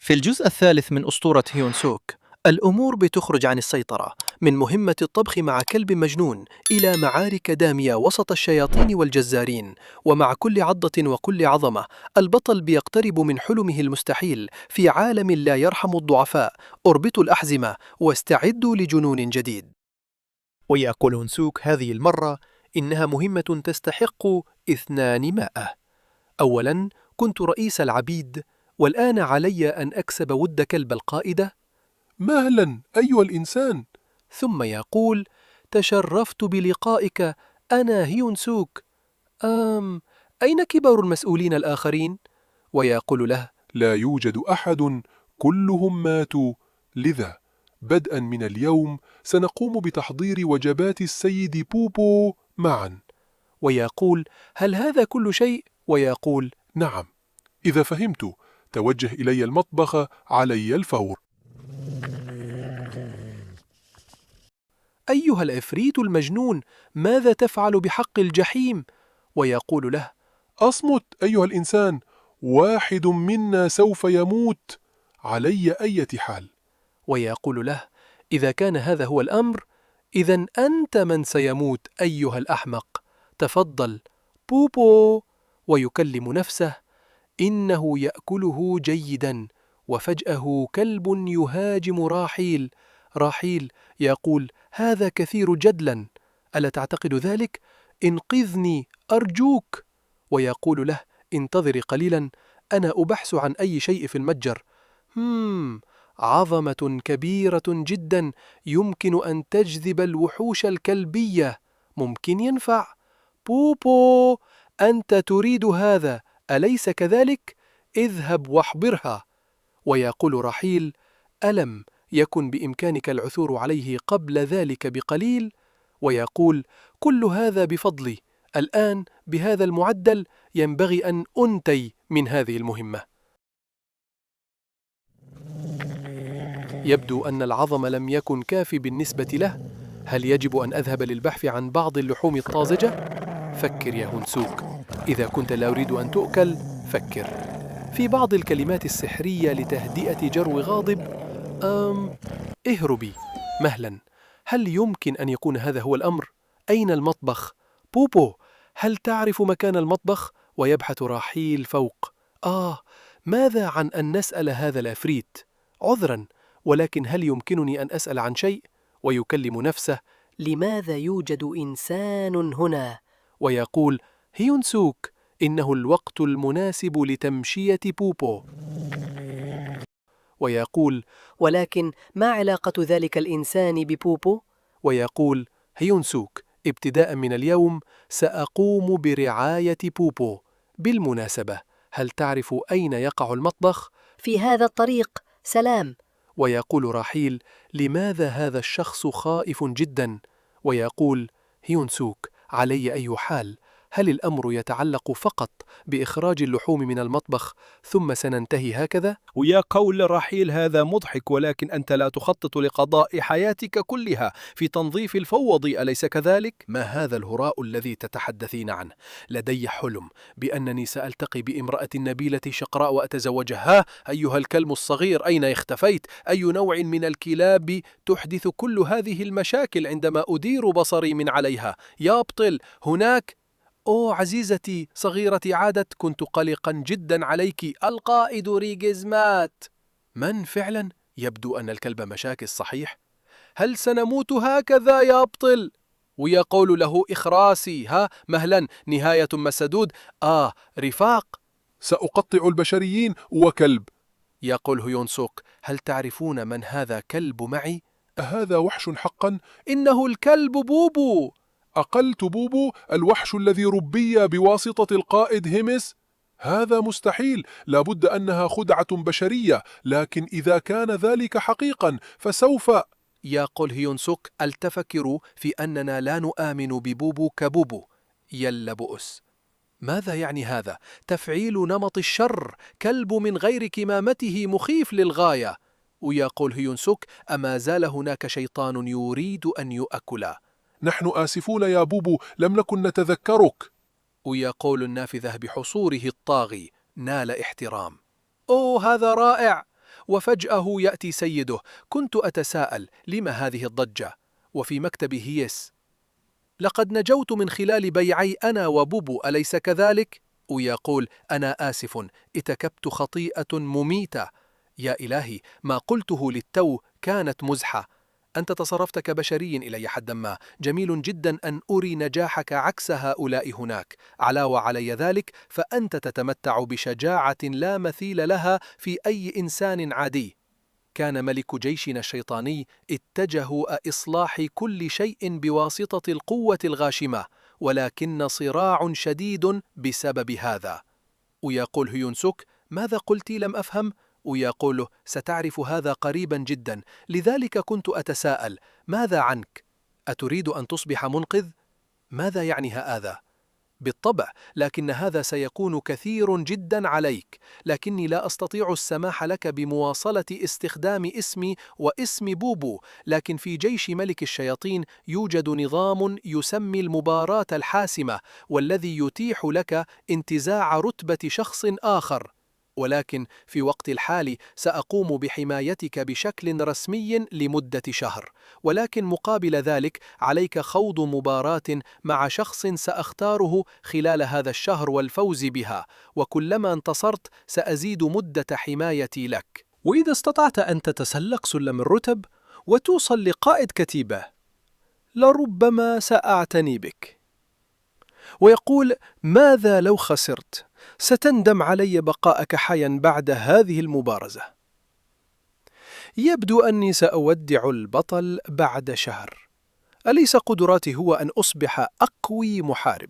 في الجزء الثالث من أسطورة هيون سوك، الأمور بتخرج عن السيطرة، من مهمة الطبخ مع كلب مجنون إلى معارك دامية وسط الشياطين والجزارين. ومع كل عضة وكل عظمة، البطل بيقترب من حلمه المستحيل في عالم لا يرحم الضعفاء. اربطوا الأحزمة واستعدوا لجنون جديد. ويقول هيون سوك هذه المرة إنها مهمة تستحق 200. أولاً، كنت رئيس العبيد، والآن علي أن أكسب ود كلب القائدة. مهلا أيها الإنسان. ثم يقول: تشرفت بلقائك، أنا هيون سوك. أين كبار المسؤولين الآخرين؟ ويقول له: لا يوجد أحد، كلهم ماتوا، لذا بدءا من اليوم سنقوم بتحضير وجبات السيد بوبو معا. ويقول: هل هذا كل شيء؟ ويقول: نعم، إذا فهمت توجه إلي المطبخ علي الفور. أيها العفريت المجنون، ماذا تفعل بحق الجحيم؟ ويقول له: أصمت أيها الإنسان، واحد منا سوف يموت، علي أي حال. ويقول له: إذا كان هذا هو الأمر، إذن أنت من سيموت أيها الأحمق. تفضل بوبو. ويكلم نفسه: إنه يأكله جيدا. وفجأة كلب يهاجم راحيل. راحيل يقول: هذا كثير جدلا، ألا تعتقد ذلك؟ انقذني أرجوك. ويقول له: انتظري قليلا، أنا أبحث عن أي شيء في المتجر. عظمة كبيرة جدا يمكن أن تجذب الوحوش الكلبية، ممكن ينفع. بوبو، أنت تريد هذا أليس كذلك؟ اذهب واحضرها. ويقول رحيل: ألم يكن بإمكانك العثور عليه قبل ذلك بقليل؟ ويقول: كل هذا بفضلي، الآن بهذا المعدل ينبغي أن أنتهي من هذه المهمة. يبدو أن العظم لم يكن كافي بالنسبة له. هل يجب أن أذهب للبحث عن بعض اللحوم الطازجة؟ فكر يا هيون سوك، إذا كنت لا أريد أن تؤكل، فكر في بعض الكلمات السحرية لتهدئة جرو غاضب. اهربي مهلا. هل يمكن أن يكون هذا هو الأمر؟ أين المطبخ؟ بوبو، هل تعرف مكان المطبخ؟ ويبحث راحيل فوق. ماذا عن أن نسأل هذا العفريت؟ عذرا، ولكن هل يمكنني أن أسأل عن شيء؟ ويكلم نفسه: لماذا يوجد إنسان هنا؟ ويقول: هيون سوك، إنه الوقت المناسب لتمشية بوبو. ويقول: ولكن ما علاقة ذلك الإنسان ببوبو؟ ويقول هيون سوك: ابتداء من اليوم سأقوم برعاية بوبو. بالمناسبة، هل تعرف أين يقع المطبخ؟ في هذا الطريق، سلام. ويقول راحيل: لماذا هذا الشخص خائف جدا؟ ويقول هيون سوك: علي أي حال. هل الأمر يتعلق فقط بإخراج اللحوم من المطبخ ثم سننتهي هكذا؟ ويا قول رحيل، هذا مضحك، ولكن أنت لا تخطط لقضاء حياتك كلها في تنظيف الفوضى، أليس كذلك؟ ما هذا الهراء الذي تتحدثين عنه؟ لدي حلم بأنني سألتقي بامرأة نبيلة شقراء وأتزوجها. أيها الكلب الصغير، أين اختفيت؟ أي نوع من الكلاب تحدث كل هذه المشاكل عندما أدير بصري من عليها؟ يا أبطل، هناك. عزيزتي صغيرتي عادت، كنت قلقا جدا عليك. القائد ريجز مات. من فعلا؟ يبدو أن الكلب مشاكل صحيح. هل سنموت هكذا يا أبطل؟ ويقول له: إخراسي، مهلا، نهاية مسدود. رفاق. سأقطع البشريين وكلب. يقول هيون سوك: هل تعرفون من هذا كلب معي؟ هذا وحش حقا؟ إنه الكلب بوبو. أقلت بوبو، الوحش الذي ربي بواسطة القائد هيمس؟ هذا مستحيل، لابد أنها خدعة بشرية، لكن إذا كان ذلك حقيقا فسوف... يقول هيون سوك: التفكر في أننا لا نؤمن ببوبو كبوبو. يلا بؤس. ماذا يعني هذا؟ تفعيل نمط الشر. كلب من غير كمامته مخيف للغاية. ويقول هيون سوك: أما زال هناك شيطان يريد أن يؤكل. نحن آسفون يا بوبو، لم نكن نتذكرك. ويقول النافذة بحصوره الطاغي: نال احترام. هذا رائع. وفجأة يأتي سيده. كنت أتساءل لما هذه الضجة؟ وفي مكتب هيس: لقد نجوت من خلال بيعي أنا وبوبو، أليس كذلك؟ ويقول: أنا آسف، ارتكبت خطيئة مميتة. يا إلهي، ما قلته للتو كانت مزحة. أنت تصرفت كبشري إلي حدا ما. جميل جدا أن أري نجاحك عكس هؤلاء هناك. علاوة علي ذلك، فأنت تتمتع بشجاعة لا مثيل لها في أي إنسان عادي. كان ملك جيشنا الشيطاني اتجه إصلاح كل شيء بواسطة القوة الغاشمة، ولكن صراع شديد بسبب هذا. ويقول هيون سوك: ماذا قلت؟ لم أفهم. ويقول له: ستعرف هذا قريبا جدا، لذلك كنت أتساءل ماذا عنك؟ أتريد أن تصبح منقذ؟ ماذا يعني هذا؟ بالطبع، لكن هذا سيكون كثير جدا عليك، لكني لا أستطيع السماح لك بمواصلة استخدام اسمي واسم بوبو. لكن في جيش ملك الشياطين يوجد نظام يسمي المباراة الحاسمة، والذي يتيح لك انتزاع رتبة شخص آخر. ولكن في وقت الحالي سأقوم بحمايتك بشكل رسمي لمدة شهر، ولكن مقابل ذلك عليك خوض مباراة مع شخص سأختاره خلال هذا الشهر والفوز بها، وكلما انتصرت سأزيد مدة حمايتي لك. وإذا استطعت أن تتسلق سلم الرتب وتوصل لقائد كتيبة، لربما سأعتني بك. ويقول: ماذا لو خسرت؟ ستندم علي بقاءك حيا بعد هذه المبارزة. يبدو أني سأودع البطل بعد شهر. أليس قدراتي هو أن أصبح أقوي محارب؟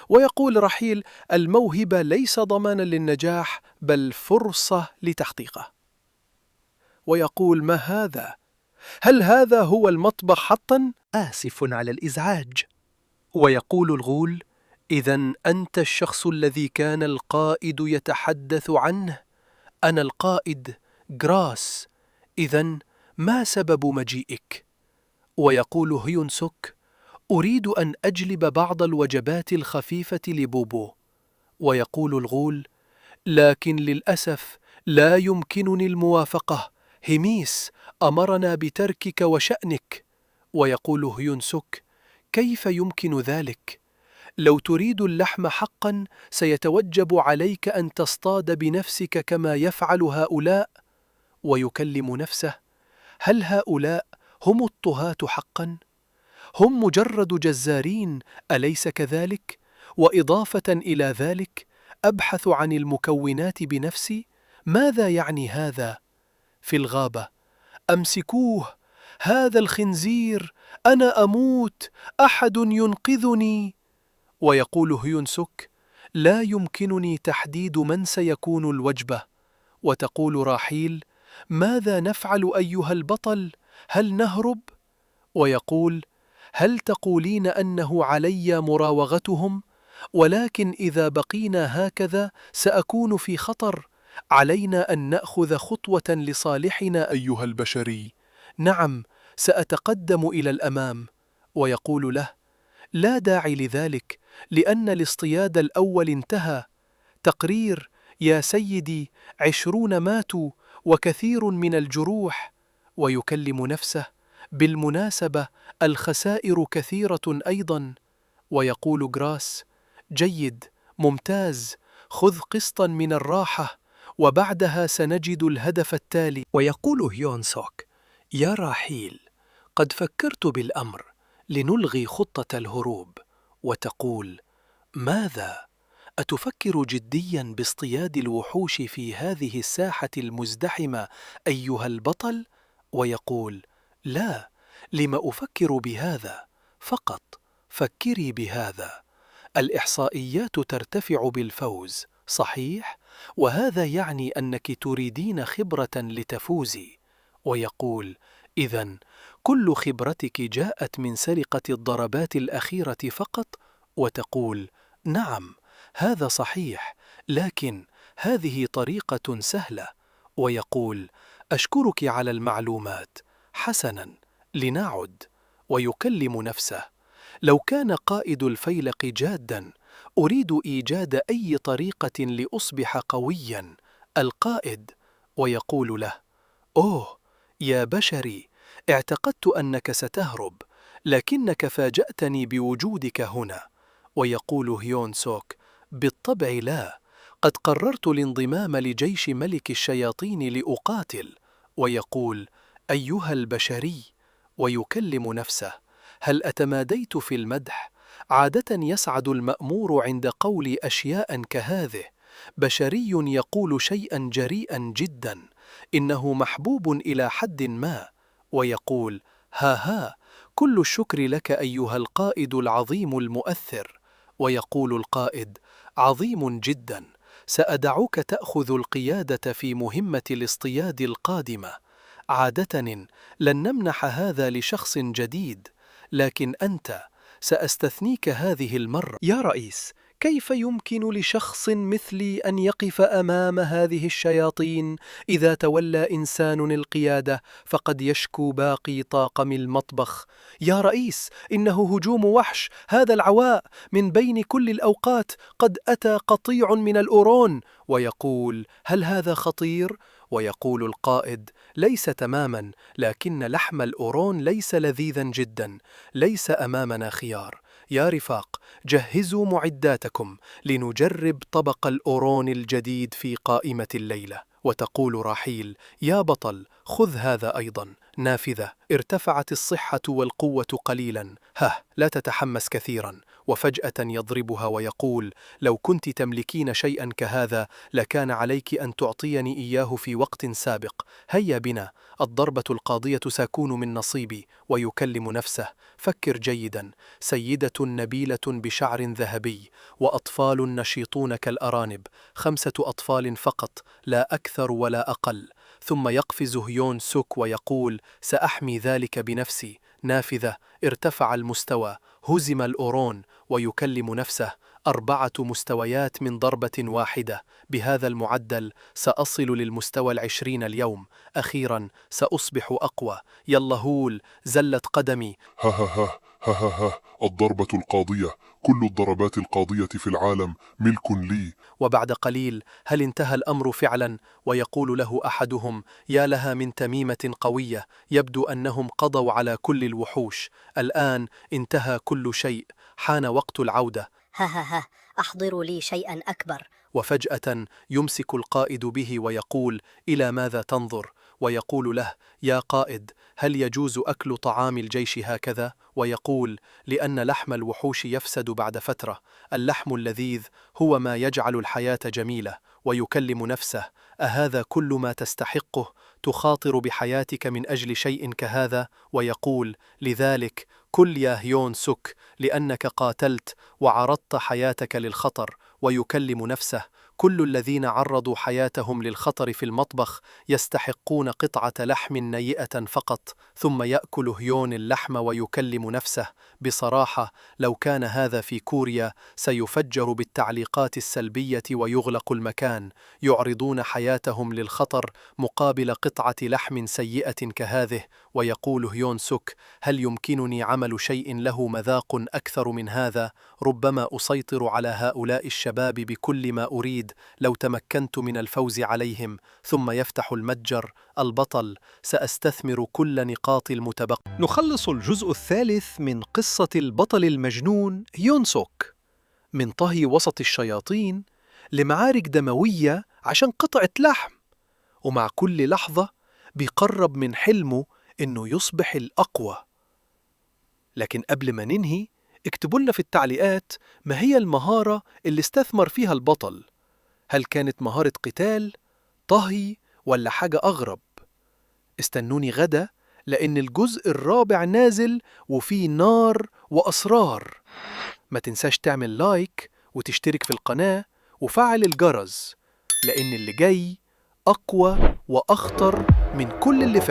ويقول رحيل: الموهبة ليس ضمانا للنجاح، بل فرصة لتحقيقه. ويقول: ما هذا؟ هل هذا هو المطبخ حقا؟ آسف على الإزعاج. ويقول الغول: إذن أنت الشخص الذي كان القائد يتحدث عنه؟ أنا القائد جراس. إذن ما سبب مجيئك؟ ويقول هيون سوك: أريد أن أجلب بعض الوجبات الخفيفة لبوبو. ويقول الغول: لكن للأسف لا يمكنني الموافقة، هيميس أمرنا بتركك وشأنك. ويقول هيون سوك: كيف يمكن ذلك؟ لو تريد اللحم حقا سيتوجب عليك أن تصطاد بنفسك كما يفعل هؤلاء. ويكلم نفسه: هل هؤلاء هم الطهاة حقا؟ هم مجرد جزارين، أليس كذلك؟ وإضافة إلى ذلك أبحث عن المكونات بنفسي. ماذا يعني هذا؟ في الغابة: أمسكوه، هذا الخنزير، أنا أموت، أحد ينقذني. ويقول هيون سوك: لا يمكنني تحديد من سيكون الوجبة. وتقول راحيل: ماذا نفعل أيها البطل؟ هل نهرب؟ ويقول: هل تقولين أنه علي مراوغتهم؟ ولكن إذا بقينا هكذا سأكون في خطر. علينا أن نأخذ خطوة لصالحنا أيها البشري. نعم، سأتقدم إلى الأمام. ويقول له: لا داعي لذلك، لأن الاصطياد الأول انتهى. تقرير: يا سيدي، 20 ماتوا وكثير من الجروح. ويكلم نفسه: بالمناسبة الخسائر كثيرة أيضا. ويقول جراس: جيد، ممتاز، خذ قسطا من الراحة، وبعدها سنجد الهدف التالي. ويقول هيون سوك: يا راحيل، قد فكرت بالأمر، لنلغي خطة الهروب. وتقول: ماذا؟ أتفكر جديا باصطياد الوحوش في هذه الساحة المزدحمة أيها البطل؟ ويقول: لا، لم أفكر بهذا؟ فقط فكري بهذا: الإحصائيات ترتفع بالفوز، صحيح؟ وهذا يعني أنك تريدين خبرة لتفوزي. ويقول: إذن كل خبرتك جاءت من سرقة الضربات الأخيرة فقط؟ وتقول: نعم، هذا صحيح، لكن هذه طريقة سهلة. ويقول: أشكرك على المعلومات، حسنا، لنعد. ويكلم نفسه: لو كان قائد الفيلق جادا، أريد إيجاد أي طريقة لأصبح قويا. القائد: ويقول له: أوه يا بشري، اعتقدت أنك ستهرب، لكنك فاجأتني بوجودك هنا. ويقول هيون سوك: بالطبع لا، قد قررت الانضمام لجيش ملك الشياطين لأقاتل. ويقول: أيها البشري، ويكلم نفسه: هل أتماديت في المدح؟ عادة يسعد المأمور عند قول أشياء كهذه: بشري يقول شيئا جريئا جدا، إنه محبوب إلى حد ما. ويقول: ها كل الشكر لك أيها القائد العظيم المؤثر. ويقول القائد: عظيم جدا، سأدعوك تأخذ القيادة في مهمة الاصطياد القادمة. عادة لن نمنح هذا لشخص جديد، لكن أنت سأستثنيك هذه المرة. يا رئيس، كيف يمكن لشخص مثلي أن يقف أمام هذه الشياطين؟ إذا تولى إنسان القيادة فقد يشكو باقي طاقم المطبخ. يا رئيس، إنه هجوم وحش، هذا العواء من بين كل الأوقات قد أتى قطيع من الأورون. ويقول: هل هذا خطير؟ ويقول القائد: ليس تماما، لكن لحم الأورون ليس لذيذا جدا، ليس أمامنا خيار. يا رفاق، جهزوا معداتكم لنجرب طبق الأورون الجديد في قائمة الليلة. وتقول راحيل: يا بطل، خذ هذا أيضا. نافذة: ارتفعت الصحة والقوة قليلا، لا تتحمس كثيرا. وفجأة يضربها ويقول: لو كنت تملكين شيئا كهذا لكان عليك أن تعطيني إياه في وقت سابق. هيا بنا، الضربة القاضية سيكون من نصيبي. ويكلم نفسه: فكر جيدا، سيدة نبيلة بشعر ذهبي، وأطفال نشيطون كالأرانب، 5 أطفال فقط، لا أكثر ولا أقل. ثم يقفز هيون سوك ويقول: سأحمي ذلك بنفسي. نافذة: ارتفع المستوى، هزم الأورون. ويكلم نفسه: 4 مستويات من ضربة واحدة، بهذا المعدل سأصل للمستوى 20 اليوم. أخيرا سأصبح أقوى. يلا هول، زلت قدمي. الضربة القاضية، كل الضربات القاضية في العالم ملك لي. وبعد قليل: هل انتهى الأمر فعلا؟ ويقول له أحدهم: يا لها من تميمة قوية، يبدو أنهم قضوا على كل الوحوش. الآن انتهى كل شيء، حان وقت العودة. أحضروا لي شيئا أكبر. وفجأة يمسك القائد به ويقول: إلى ماذا تنظر؟ ويقول له: يا قائد، هل يجوز أكل طعام الجيش هكذا؟ ويقول: لأن لحم الوحوش يفسد بعد فترة، اللحم اللذيذ هو ما يجعل الحياة جميلة. ويكلم نفسه: أهذا كل ما تستحقه؟ تخاطر بحياتك من أجل شيء كهذا؟ ويقول: لذلك كل يا هيون سوك، لأنك قاتلت وعرضت حياتك للخطر. ويكلم نفسه: كل الذين عرضوا حياتهم للخطر في المطبخ يستحقون قطعة لحم نيئة فقط. ثم يأكل هيون اللحم ويكلم نفسه: بصراحة لو كان هذا في كوريا سيفجر بالتعليقات السلبية ويغلق المكان. يعرضون حياتهم للخطر مقابل قطعة لحم سيئة كهذه. ويقول هيون سوك: هل يمكنني عمل شيء له مذاق أكثر من هذا؟ ربما أسيطر على هؤلاء الشباب بكل ما أريد لو تمكنت من الفوز عليهم. ثم يفتح المتجر: البطل، سأستثمر كل نقاط المتبقى. نخلص الجزء الثالث من قصة البطل المجنون هيون سوك، من طهي وسط الشياطين لمعارك دموية عشان قطعة لحم، ومع كل لحظة بيقرب من حلمه إنه يصبح الأقوى. لكن قبل ما ننهي، اكتبوا لنا في التعليقات ما هي المهارة اللي استثمر فيها البطل. هل كانت مهارة قتال، طهي، ولا حاجة أغرب؟ استنوني غدا، لأن الجزء الرابع نازل وفيه نار وأسرار. ما تنساش تعمل لايك وتشترك في القناة وفعل الجرس، لأن اللي جاي أقوى وأخطر من كل اللي فات.